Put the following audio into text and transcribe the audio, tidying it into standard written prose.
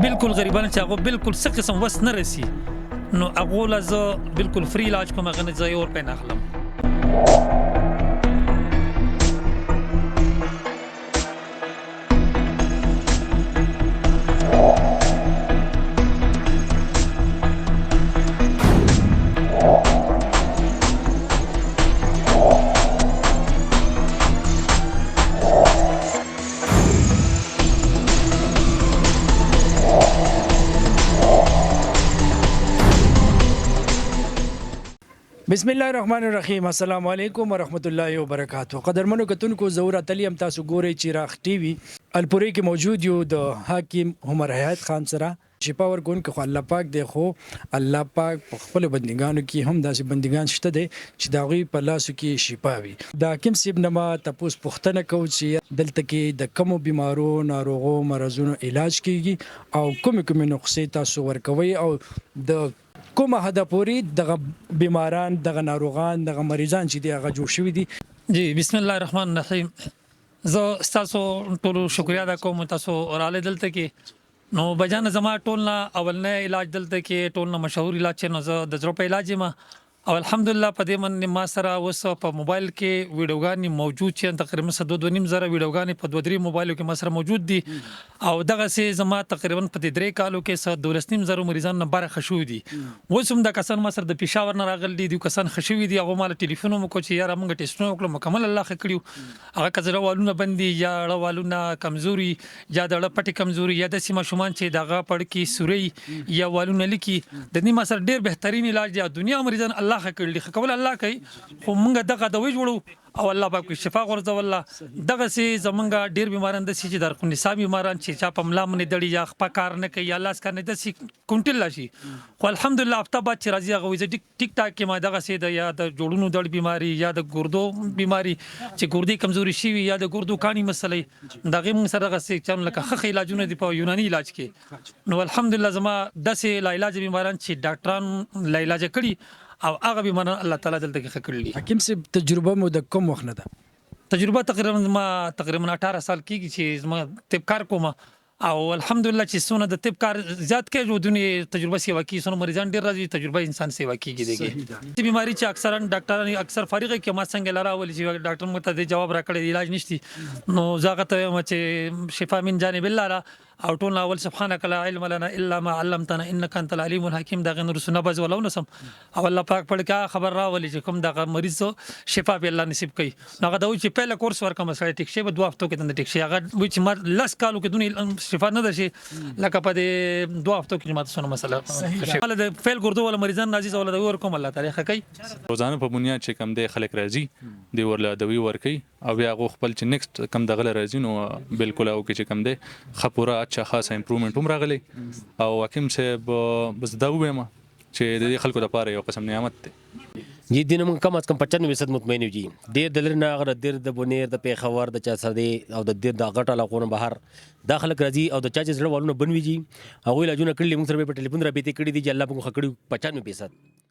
بالکل غریبان چې هغه بالکل څه قسم وس نه رسی، نو هغه له زه بالکل فری علاج کوم، هغه نه زه یو روپۍ نه اخلم. بسم الله الرحمن الرحیم. السلام علیکم ورحمت الله وبرکاتو. قدرمنو کتونکو، زه اتل یم، تاسو ګورئ چراغ ټي وي. الپورې کې موجود یو د حاکم عمر حیات خان سره. شفا ورکوونکی خو الله پاک دی، خو الله پاک په خپلو بندګانو کې هم داسې بندګان شته دی چې د هغوی په لاسو کې شفا وي. د حاکم صاحب نه ما تپوس پوښتنه کوو چې دلته کې د کومو بیمارو، ناروغو، مرضونو علاج کیږي او کومې کومې نسخې تاسو ورکوئ او د کومه حده پورې دغه بیماران، دغه ناروغان، دغه مریضان چې دي، هغه جوړ شوي دي. جی، بسم الله الرحمن الرحیم. زه ستاسو ټولو شکریا ادا کوم، تاسو رااله دلته کې. نو بجان، زما ټول نه اولنې علاج دلته کې، ټول نه مشهور علاج چې، نو زه د زړه په علاج یم او الحمدلله په دې من ما سره اوس په موبایل کې ویډیوګانې موجود چې تقریبا څه 2-2.5 زره ویډیوګانې په دوه درې موبایلو کې ما سره موجود دي او دغه سي زما تقریبا په دې 3 کالو کې څه 12.5 زره مریضان نه بره ښه شوي دي. اوس هم دا کسان ما سره د پېښور نه راغلي دي، کسان ښه شوي دي. هغه مال ټلیفون مو کو چې یاره، موږ ټیسټونه وکړو، مکمل الله ښه کړیو. هغه که زړه والونه بندي یا زړه والونه کمزوري یا د زړه پټې کمزوري یا داسې ماشومان چې دغه پړ کې سوري یا والونه لیکي، د دې ما سره ډیر بهترین علاج دی. دنیا مریضان الله ښه کړل، ښه کول الله کوي، خو موږ دغه دوی جوړو او الله پاک شفا غورځوله. دغه سي زمونږ ډیر بیماران د سي چې در نصاب بیماران چې چا په ملا منې دړي یا خپل کار نه کوي یا لاس کار نه، دسي کونټل شي، خو الحمدلله هفته بعد چې راځي، هغه وایي ټیک ټیک ټاک کې ما. دغه سي د یا د جوړونو دړ بیماری یا د ګردو بیماری چې ګردې کمزوري شي یا د ګردو کانی مسلې، دغه موږ سره دغه سي چې لکه ښه علاجونه دي په یوناني علاج کې. نو الحمدلله زما داسې لا علاج بیماران چې ډاکټران لا علاج کړي او هغه بیماران الله تعالی دلته کې ښه کړي. حکیم صاحب، تجربه مو د کوم وخت نه ده؟ تجربه تقریبا ما تقریبا 18 سال کیږي چې زما طب کار کوم او الحمدلله چې سونه د طب کار زیات کې جو دنیا تجربه سیوا کی، سونه مریضان ډیر راځي، تجربه انسان سیوا کیږي دیږي. بیماری چې اکثرا ډاکټران اکثر فارغ کې ما څنګه لرا ولې چې ډاکټر مو ته جواب راکړي، علاج نشتی، نو زه ته وایم چې شفا من جانب الله را او ټول اول سبحانك لا علم لنا الا ما علمتنا انك انت العليم الحكيم، دغه نور سنه بز ولو نسم او الله پاک پړ کا خبر را ولې چې کوم دغه مریض شفا به الله نصیب کړي. هغه دا چې پهله کورس ورکم، سره ټیک شي، په 2 هفتو کې تند ټیک شي. هغه وی چې ما 10 کالو کې دونی شفا نه ده شي لکه په دې 2 هفتو کې ما ته مسله شي. د فعل ګردو ولا مریضان نازي ولا د ور کوم، الله تعالی ښه کوي. روزانه په بنیاد چې کم دی خلک راځي، دی ورله دوی ورکي او بیا هغه خپل چې نیکسټ کم دغه راځي، نو بالکل او کې چې کم دی ښه پوره اچھا خاصه امپروومنټ هم راغلی. او حکیم صاحب بس دا ووایم چې د دې خلکو لپاره یو قسم نعمت دی. جی، دین موږ کم از کم 95% مطمئن یو جی. ډیر د لرې نه هغه د دیر، د بونیر، د پېښور، د چارسدې او د دیر د غټ علاقو نه بهر دا خلک راځي او د چا چې زړه والونه بند وي جی، هغوی علاجونه کړي، موږ سره په ټلیفون رابطې کړي دي چې الله موږ ښه کړي 95%.